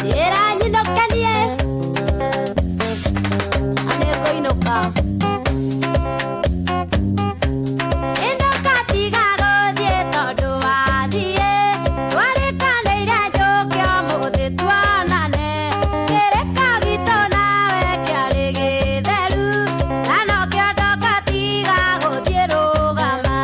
Njĩra nyinũkenie na nĩngũinũka. Inũka tiga gũthiĩ tondũ wathiĩ twarĩkanĩire njũke ũmũthĩ tuonane. Kĩrĩko gitũ nawe kĩarĩ gĩtheru na nokĩo ndoka tiga gũthiĩ rũgama.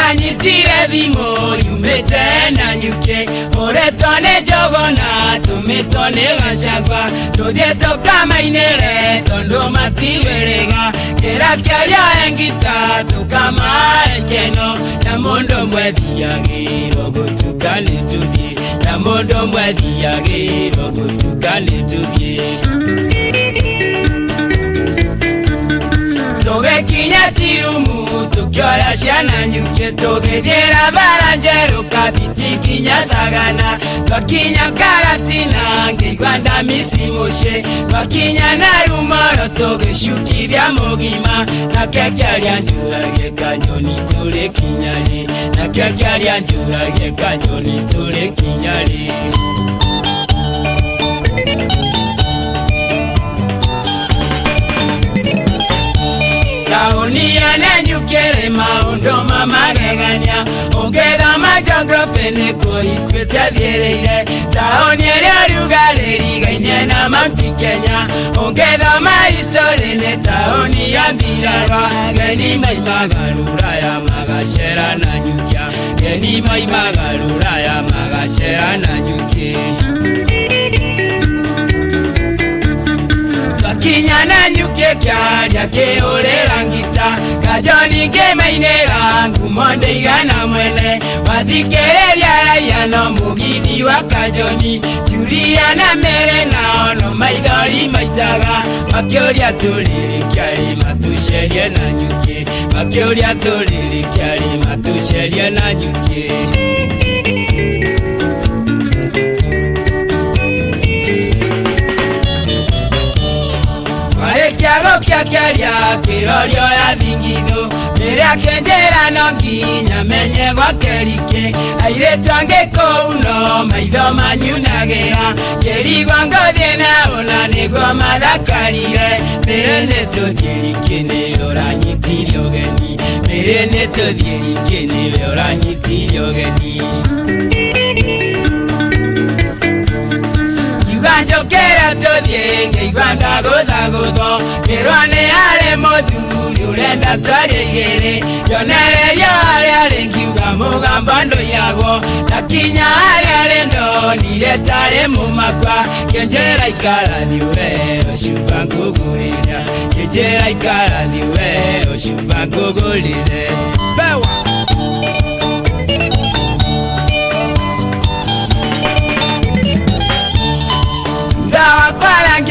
Nĩũranyitire thimũ yumĩte na nyuki ũretwo nĩ njogona tũmĩtwo nĩ gacagua tũthiĩ tũkamainĩre tondũ matiwĩrĩga kĩra kĩaria engita tũkamae keno na mũndũ mwethiagĩrwo gũtuka nĩ tũthiĩ na mũndũ mwethiagĩrwo gũtuka nĩ tũthiĩ tũgĩkinya tirumu tũkĩoya ciana nyuki tũgĩthiĩra bara njerũ kabiti nginya sagana twakinya karatina ngĩigua ndamisi mũciĩ twakinya na rumoro tũgĩcukithia mũgima nake kĩaria njũragie kanyoni tũrĩkinya rĩ nake kĩaria njũragie kanyoni tũrĩkinya rĩ. Taũni ya Nanyuki maũndũ ma magegania ũngĩthoma geography nĩkuo ituĩte thiĩrĩire taũni ĩrĩa rugarĩ rigainie na Mount Kenya ũngĩthoma history nĩ taũni ya mbirarwa ageni maimaga rũraya magacera Nanyuki ageni maimaga rũraya magacera Nanyuki. Twakinya Nanyuki kĩaria kĩhũrĩra ngita kajoni ngĩmainĩra ngumo ndĩigana mwene wathikĩrĩria raia no mũgithi wa kajoni Julia na Mary nao no maithori maitaga makĩũria tũrĩrĩ kĩarĩ matũcerie Nanyuki makĩũria tũrĩrĩ kĩarĩ matũcerie Nanyuki. Kĩago kĩaria kĩrorio ya thingithũ rĩrĩa kĩnjĩra no nginya menye gwake rikĩ airĩtu angĩ kũu no maitho manyunagĩra ngĩrigwo ngũthiĩ nao na nĩguo mathakarire mĩrĩ nĩ tũthiĩ rikĩ nĩwe ũranyitire ũgeni mĩrĩ nĩ tũthiĩ rikĩ nĩwe ũranyitire ũgeni. Njũkĩra tũthiĩ ngĩigua ndagũthagũthwo ngĩrwo nĩ harĩ mũthuri ũrenda twarie igĩrĩ nyonererio harĩa arĩ ngiuga mũgambo ndũiragwo ndakinya harĩa arĩ ndonire tarĩ mũmakwa kĩnjĩra ikara thiĩ we ũcuba ngũgũrĩra kĩnjĩra ikara thiĩ we ũcuba ngũgũrĩre. Bewa.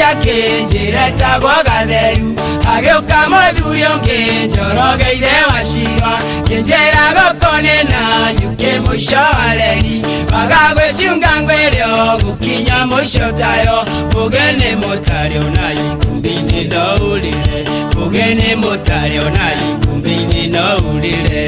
Akĩnjĩra etagwo Gatheru agĩũka mũthuri ũngĩ njorogeire Wacirwa kĩnjĩra gũkũ nĩ Nanyuki mũico wa reri waga gwĩcunga ngwĩre ũgũkinya mũico tayo mũgeni mũtarĩ ona ikumbi-inĩ no ũrĩre mũgeni mũtarĩ ona ikumbi-inĩ no ũrĩre.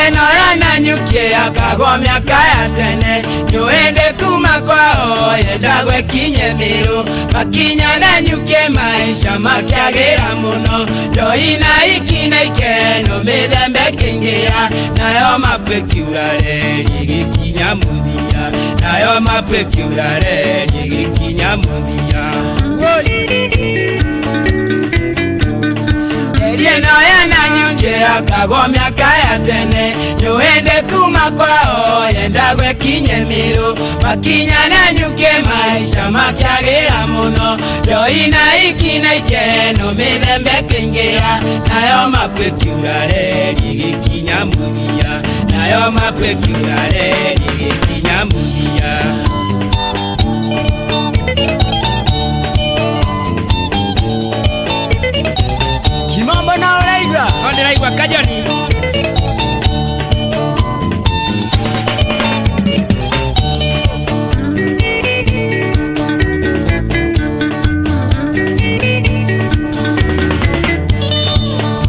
Ĩno ya Nanyuki yakagwo mĩaka ya tene nĩũhĩndĩ kuma kwao yendagwo ĩkinye Mĩrũ makinya Nanyuki maisha makĩagĩra mũno njohi na iki na ikeno mĩthemba ĩkĩingĩha nayo mapũ ĩkiura reri ĩgĩkinya mũthia nayo mapũ ĩkiura reri ĩgĩkinya mũthia. Ĩno ya Nanyuki yakagwo mĩaka ya tene nĩũhĩndĩ kuma kwao yendagwo ĩkinye Mĩrũ makinya Nanyuki maisha makĩagĩra mũno njohi na iki na ikeno mĩthemba ĩkĩingĩha nayo mapũ ĩkiura reri ĩgĩkinya mũthia nayo mapũ ĩkiura reri ĩgĩkinya mũthia. Kimombo na ũraigua? No ndĩraigua Kajoni.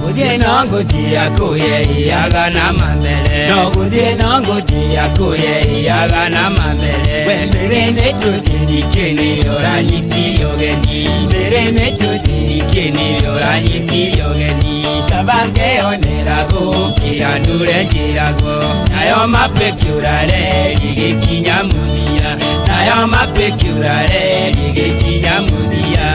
Gũthiĩ no ngũthiĩ akũyeiaga na mamere no gũthiĩ no ngũthiĩ akũyeiaga na mamere we mĩrĩ nĩ tũthiĩ rikĩ nĩwe ũranyitire ũgeni mĩrĩ nĩ tũthiĩ rikĩ nĩwe ũranyitire ũgeni kaba ngeyonera gũkĩra ndũre njĩragwo nayo mapũ ĩkĩũra reri ĩgĩkinya mũthia nayo mapũ ĩkĩũra reri ĩgĩkinya mũthia.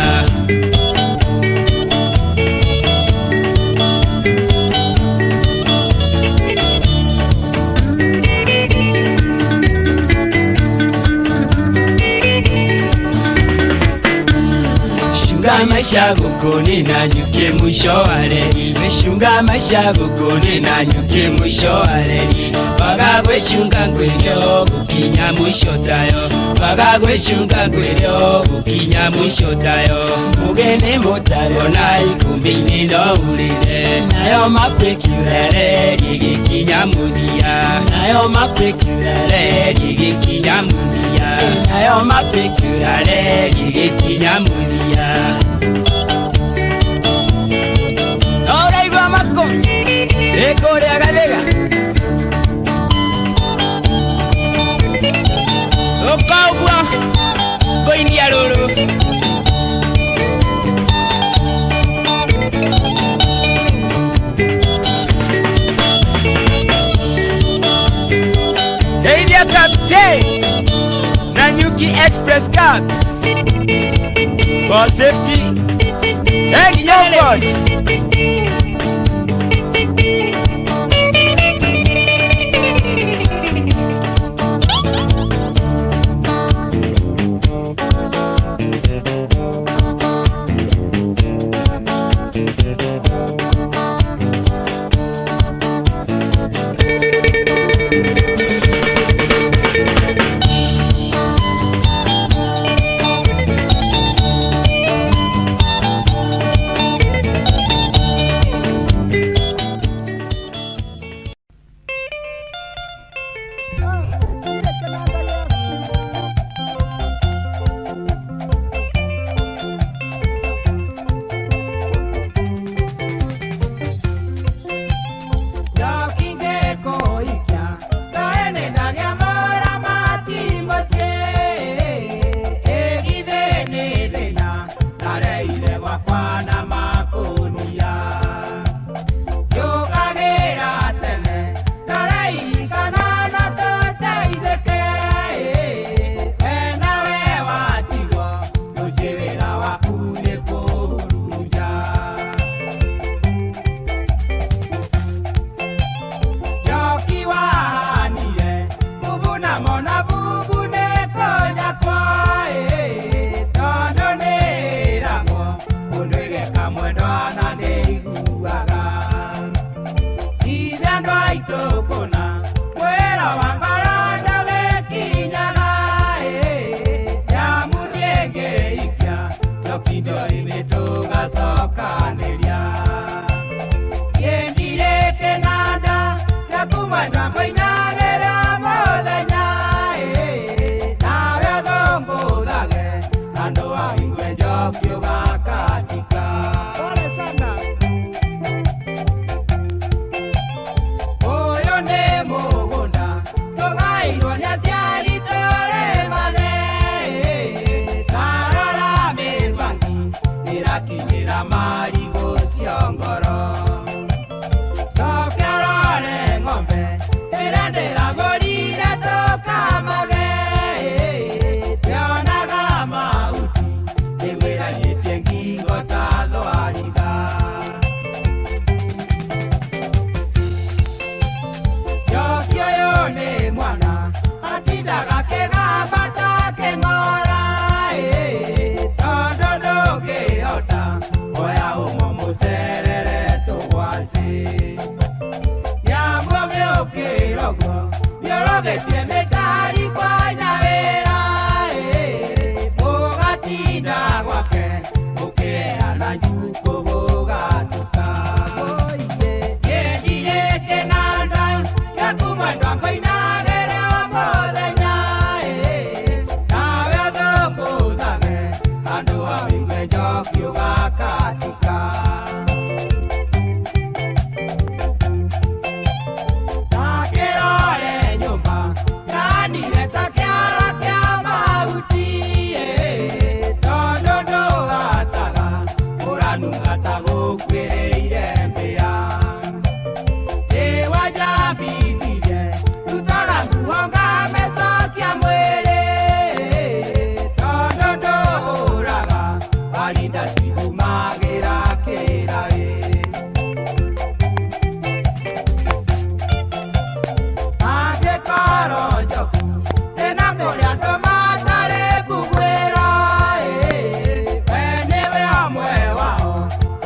Gwĩcunga maisha gũkũ nĩ na nyuki mũico wa reri. Gwĩcunga maisha gũkũ nĩ na nyuki mũico wa reri. Waga gwĩcunga ngwĩre gũkinya mũico tayo. Waga gwĩcunga ngwĩre gũkinya mũico tayo. Mũgeni mũtare ona ikũmbĩ-inĩ no ũrĩre. Nayo mapĩkiurere rĩgĩkinya mũthia. Nayo mapĩkiurere rĩgĩkinya mũthia. Nayo mapĩkiurere rĩgĩkinya mũthia. Ũraigua mako ĩkũrĩa gathĩga. Ũka ũguo ngũinia rũrũ. Deithia Captain Nanyuki Express Cabs for safety and comfort.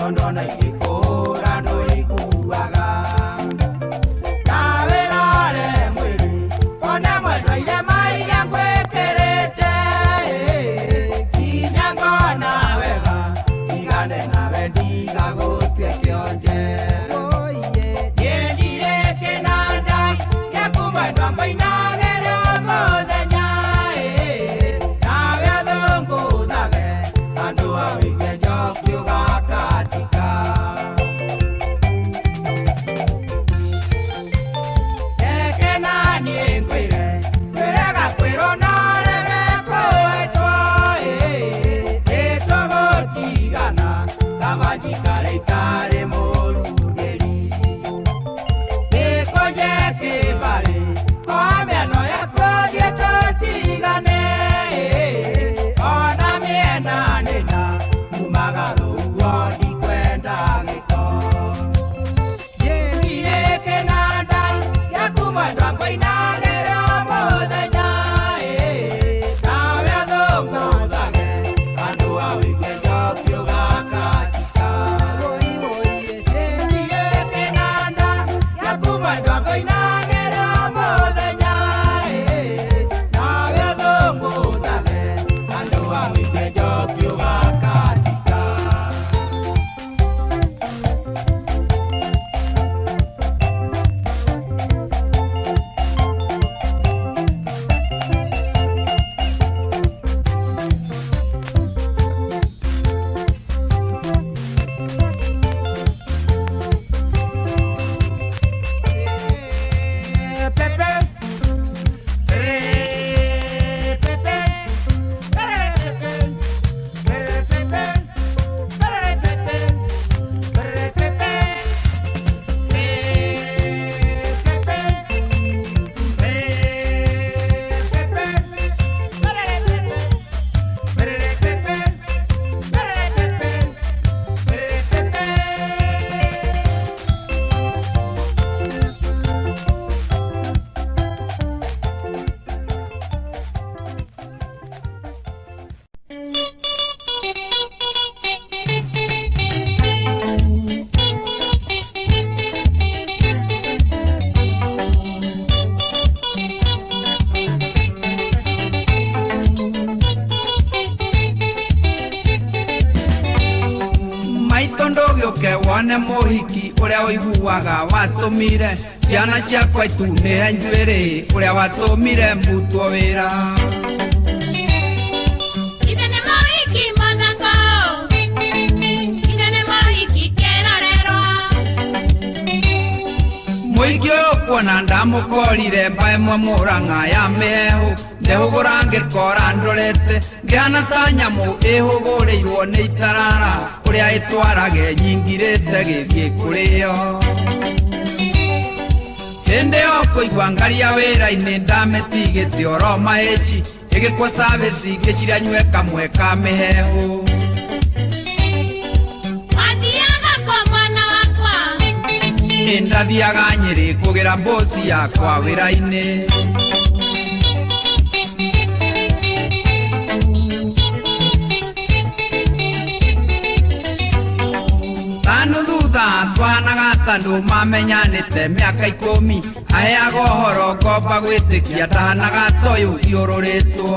Tondũ ona ingĩkũhũra ndũiguaga. Ndawĩrore mwĩrĩ wone mwendwa irema iria ngwĩkĩrĩte, nginya ngona wega ndigane nawe ndigagũtue kĩonje. Niĩ ndirĩ kĩnanda gĩaku mwendwa ngũinagĩra mũthenya, nawe ũthũngũthage andũ a wĩigue njoki ũgakatika. Reke naniĩ ngwĩre ngwĩrega kwĩrwo no rege kũĩtwo, nĩtũgũtigana kaba njikare itarĩ mũrugĩri. Gĩkũnje kĩbarĩ kwa mĩano yakuo thiĩ tũtigane, ona mĩena nĩna umaga rũhuho ndikwenda gĩko. Ndirĩ kĩnanda gĩaku mwendwa ngũinagĩra mũthenya, nawe ũthũngũthage andũ a wĩigue njoki ũgakatika. Ndirĩ kĩnanda gĩaku mwendwa ngũinagĩra mũthenya, nawe ũthũngũthage andũ a wĩigue njoki ũgakatika. Maitũ ndũgĩũke wone mũhiki ũrĩa ũiguaga watũmire ciana ciakwa itunĩhe njuĩrĩ ũrĩa watũmire mbutwo wĩra. Ithe nĩ mũhiki mũthaka, ithe nĩ mũhiki kĩrorerwa. Mũhiki ũyũ kuona ndamũkorire mbaĩ ĩmwe mũrang'a ya mĩhehu ndehũgũra ngĩkora ndorete ngĩhana ta nyamũ ĩhũgũrĩirwo nĩ itarara ũrĩa ĩtwarage nyingirĩte gĩthiĩ kũrĩo. Hĩndĩ ĩyo kũigua ngaria wĩra-inĩ ndamĩtigĩte oro mahĩci ĩgĩkwo service ngĩciria nyue kamwe ka mĩhehu. Wathiaga kwa mwana wakwa. Ndathiaga Nyĩrĩ kũgĩra mbũci yakwa wĩra-inĩ. Tanu thutha twahanaga tandũ mamenyanĩte mĩaka 10 aheaga ũhoro ngomba gwĩtĩkia ndahanaga toyũ thiũrũrĩtwo.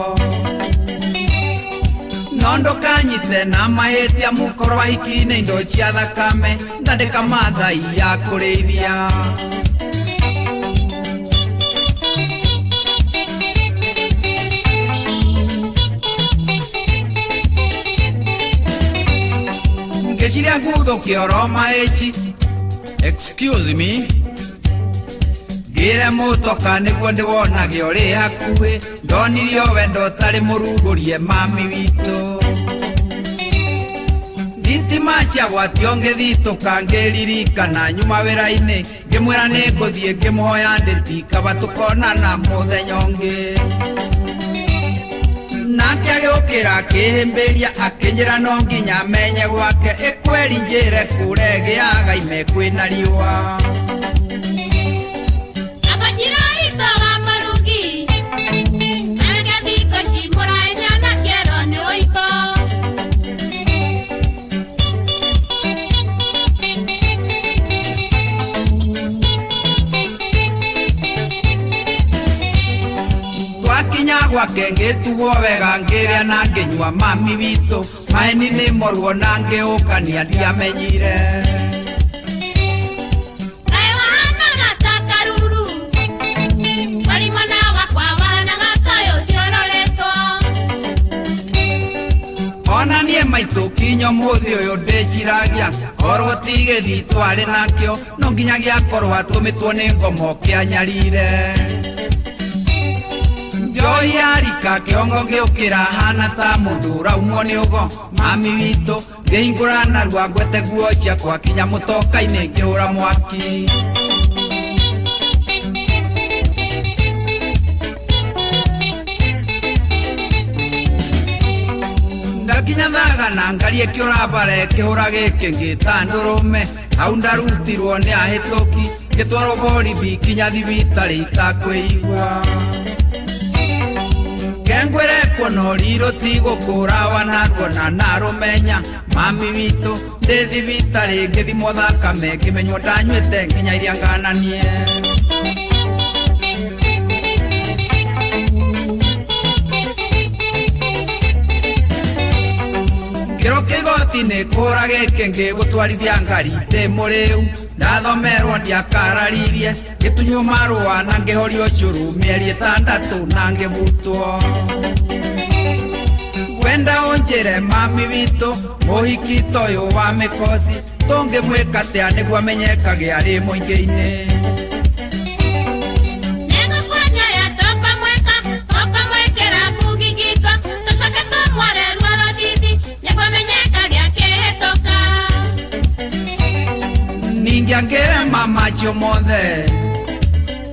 No ndũkanyite na mahĩtia mũkorwo ahiki-inĩ indo cia thakame ndandĩka mathai ya kũrĩithia. Ngĩciria nguthũke oro mahĩci, excuse me, ngĩre mũtoka nĩguo ndĩwonage ũrĩ hakuhĩ ndonirio wendo ũtarĩ mũrugũrie mami witũ. Thitima ciagwatio ngĩthitũka ngĩririkana nyuma wĩra-inĩ ngĩmwĩra nĩngũthiĩ ngĩmũhoya ndĩti kaba tũkonana mũthenya ũngĩ. Nake agĩũkĩra akĩhĩmbĩria akĩnjĩra no nginya menye gwake ĩkweri njĩre kũrĩa ĩgĩaga ime kwĩna riũa. Abajira ito wa marugi. Anake thikũ ici mũraenyana kĩero nĩ ũiko. Gwake ngĩtugwo wega ngĩrĩa na ngĩnyua mami witũ maeni nĩ moruo na ngĩũkania ndiamenyire. Kaĩ wahanaga ta karuru Warimana wakwa wahanaga ta ũthiũrũrĩtwo. Ona niĩ maitũ kinyo mũthĩ ũyũ ndĩciragia korwo ti gĩthii twarĩ nakĩo no nginya gĩakorwo atũmĩtwo nĩ ngomo kĩanyarire. Njohi yarika kĩongo ngĩũkĩra hana ta mũndũ ũraumwo nĩ ũgo mami witũ ngĩhingũra narua ngwete nguo ciakwa kinya mũtoka-inĩ ngĩhũra mwaki. Ndakinya thagana ngarie kĩũra mbara ĩkĩhũra gĩkĩ ngĩta ndũrũme hau ndarutirwo nĩ ahĩtũki ngĩtwarwo borithi kinya thibitarĩ itakwĩigua. Kengwĩre kuona ũrirũ ti gũkũra wanaruona narũmenya mami witũ ndĩ thibitarĩ ngĩthimwo thakame ngĩmenywo ndanyuĩte nginya iria ngananie. Ngĩrwo kĩgoti-inĩ kũhũra gĩkĩ ngĩgũtwarithia ngari ndĩ mũrĩu ndathomerwo ndiakararirie ngĩtunywo marũa na ngĩhorio cũrũ mĩeri ĩtandatũ na ngĩbutwo. Wenda ũnjĩre mami witũ mũhiki ta ũyũ wa mĩkoci tũngĩmwĩka atĩa nĩguo amenyekage arĩ mũingĩ-inĩ. Nĩngũkuonia tũkamwĩka tũkamwĩkĩra ngugi ngingo tũcoke tũmware ruo rũthithi nĩguo amenyekage akĩhĩtũka. Ningĩ angĩrema macio mothe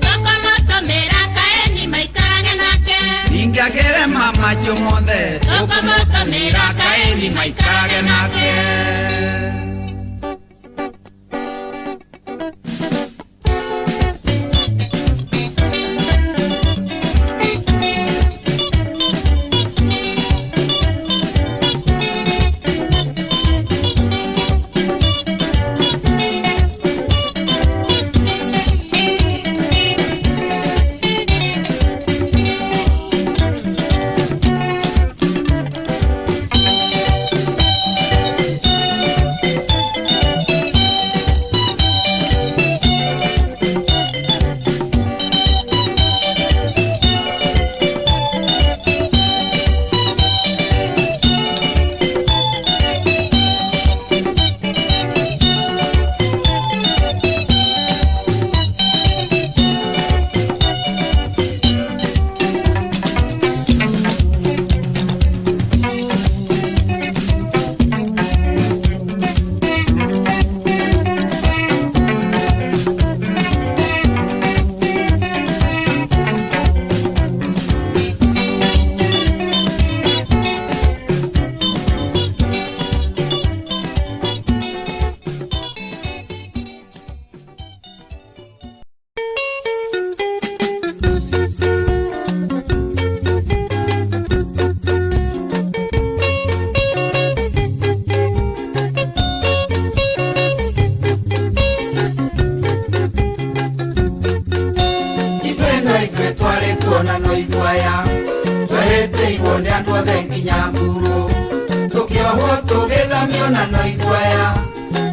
Tũkamũtũmĩra kaeni maikarage nake. Ningĩ angĩrema macio mothe Tũkamũtũmĩra kaeni maikarage nake. Ithuĩ no ithuĩ twarĩ kuona no ithuaya twehĩtĩirwo nĩ andũ othe nginya nguru tũkĩohwo tũgĩthamio na no ithuaya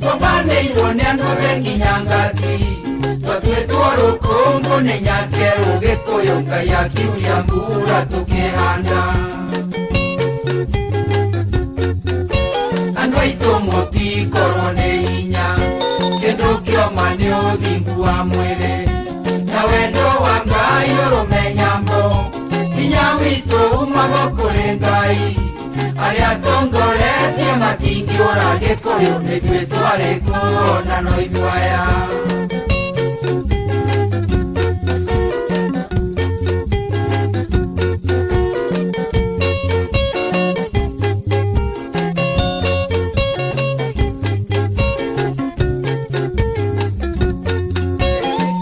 twambanĩirwo nĩ andũ othe nginya ngati twatuĩtwo rũkũngũ nĩ nyakerũ gĩkũyũ Ngai akiuria mbura tũkĩhanda. Andũ aitũ mũtikorwo nĩ hinya kĩndũ kĩoma nĩ ũthingu wa mwĩrĩ na wendo wa Ngai ũrũme nyambo hinya witũ umaga kũrĩ Ngai arĩa tongoretie matingĩũra Gĩkũyũ nĩthuĩ twarĩ kuona no ithuaya.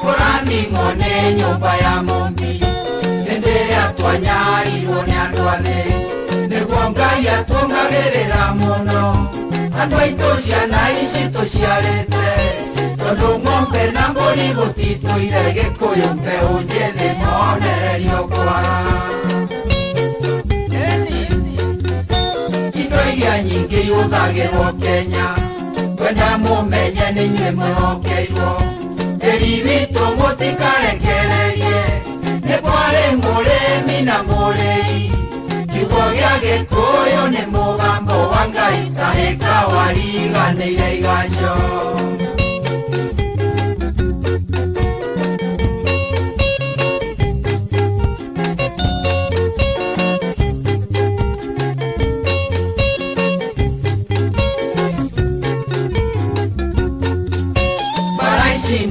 Kũrathimwo nĩ nyũmba ya mũmbi hĩndĩ ĩrĩa twanyarirwo nĩ andũ athĩ nĩguo Ngai atuongagĩrĩra mũno andũ aitũ ciana ici tũciarĩte tondũ ng'ombe na mbũri gũtitũire Gĩkũyũ mbeũ njĩthĩ monererio kwaga. Iria nyingĩ ihũthagĩrwo Kenya kwenda mũmenye nĩ inyuĩ mwĩhokeirwo tĩri witũ mũtikarekererie nĩ kwarĩ mũrĩmi na mũrĩi kiugo gĩa Gĩkũyũ nĩ mũgambo wa Ngai kahĩka wariganĩire iganjo.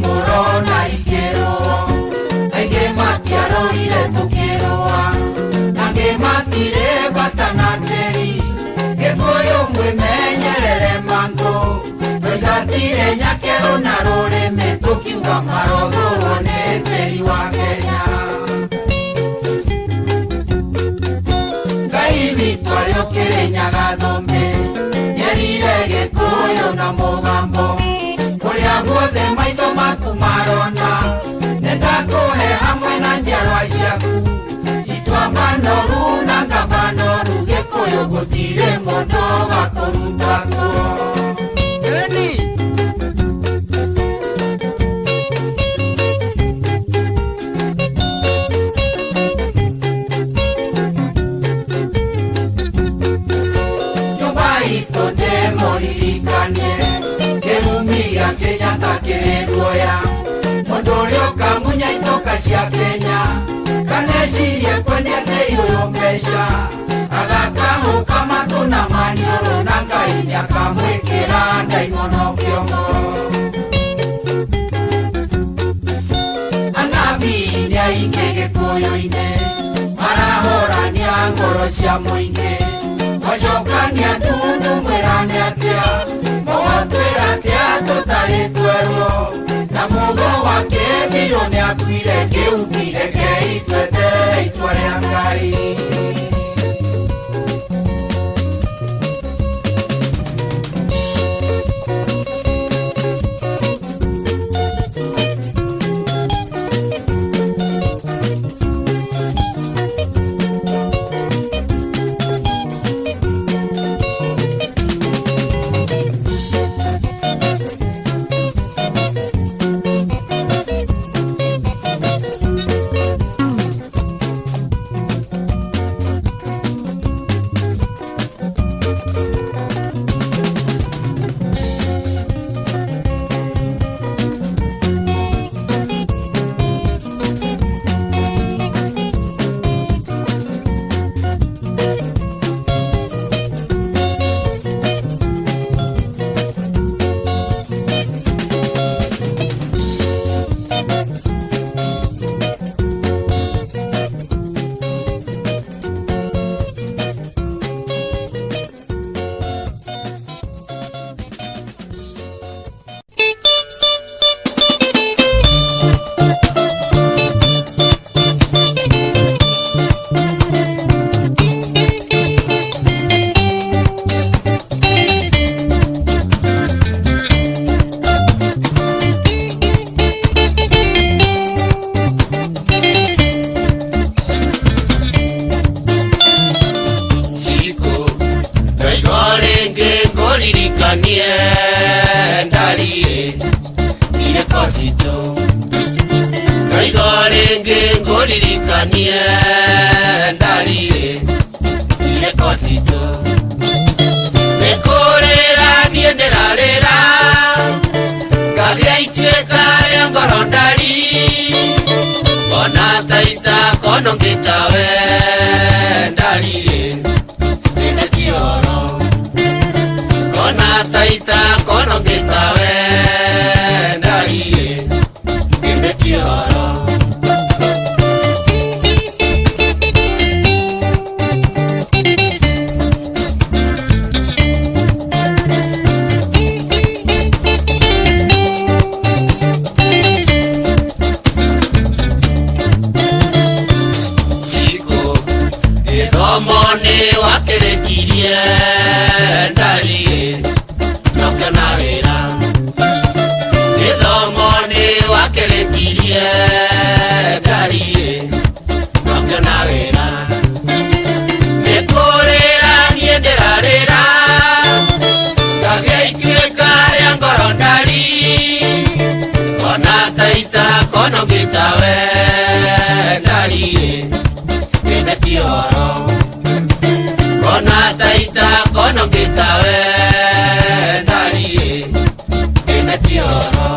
Murona ikĩrũo aingĩ matiarũire tũkĩrũa nangĩ matirĩ bata na tĩri Gĩkũyũ mwĩmenyerere mangũ twaingatire nyakerũ na rũrĩmĩ tũkiuga marothũrwo nĩ tĩri wa Kenya. Ngai witũ arĩ ũkĩrĩnyaga thũmbĩ nĩerire Gĩkũyũ na mũgambo kũrĩa guothe maitho maku marona nĩndakũhe hamwe na njiarwa ciaku ituamba noru na ngamba noru Gĩkũyũ gũtirĩ mũndũ ũgakũruta kuo. Nyũmba itũ ndĩmũririkanie kĩrumi gĩa Kenyatta kĩrĩ ruoya mũndũ ũrĩa ũkamunya itoka cia Kenya kanecirie kwendia tĩri ũyũ mbeca agakahũka matũ na maniũrũ na Ngai nĩakamwĩkĩra ndaimono kĩongo. Anabii nĩ aingĩ Gĩkũyũ-inĩ marahorania ngoro cia mũingĩ macokania ndundu mwĩrane atĩa mũgũtwĩra atĩa tũtarĩ twerwo na mũgo wa kĩbirũ nĩakuire kĩuki rekei tweterere itua rĩa Ngai. Nĩ kũrĩra niĩ ndĩrarĩra. ngoro ndari Kona taita kono ngĩtawe ndari Githĩ ti ũhoro Kona taita kono ngĩtawe ndari Githĩ ti ũhoro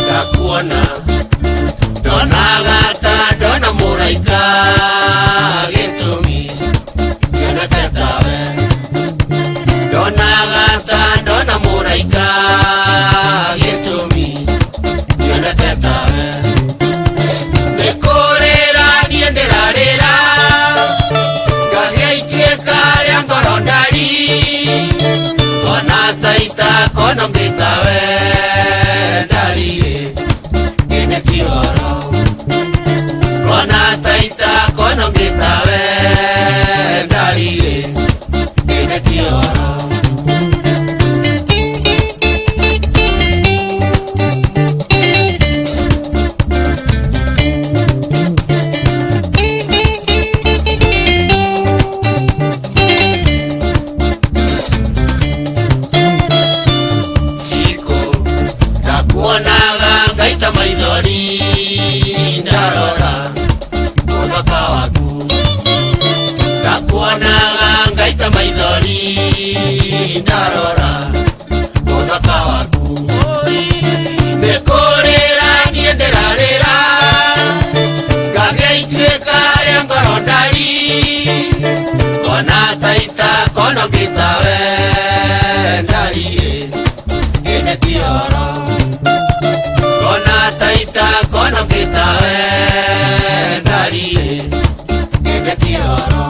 Ndakuona ndonaga ta ndona mũraika gĩtũmi kĩonete tawe ndonaga ta ndona mũraika gĩtũmi kĩonete tawe nĩ kũrĩra niĩ ndĩrarĩra ngagĩa ituĩka rĩa ngoro ndari ona taita kono ngĩtawe ndari githĩ ti ũhoro Kona taita kono ngĩtawe ndari githĩ ti ũhoro Siku ndakuonaga ngaita maithori ndarora ũthaka waku ndakuonaga ngaita maithori ndarora ũthaka waku nĩ kũrĩra niĩ ndĩrarĩra ngagĩa ituĩka rĩa ngoro ndari kona taita kono ngĩtawe ndari githĩ ti ũhoro Kona taita kono ngĩtawe ndari githĩ ti ũhoro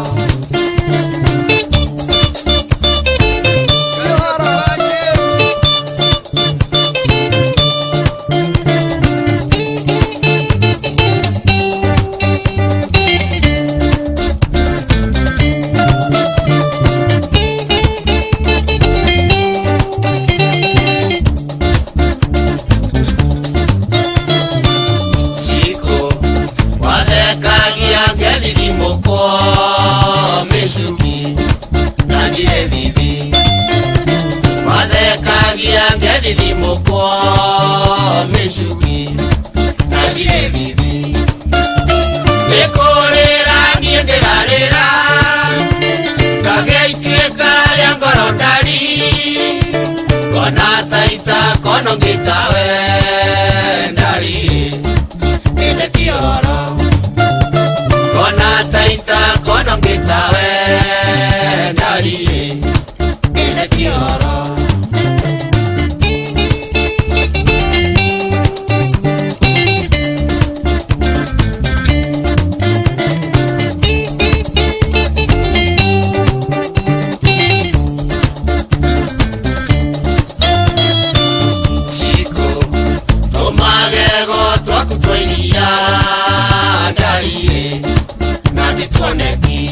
Siku wathekagia ngethithimũkwo mĩcuki na ndirĩ thithi wathekagia ngethithimũkwo mĩcuki na ndirĩ thithi nĩ kũrĩra niĩ ndĩrarĩra ngagĩa ituĩka rĩa ngoro ndari kona taita kono ngĩtawe ndari githĩ ti ũhoro Kona taita kono ngĩtawe ndari githĩ ti ũhoro Siku tũmagego twaku twa iria ndari na ndituoneki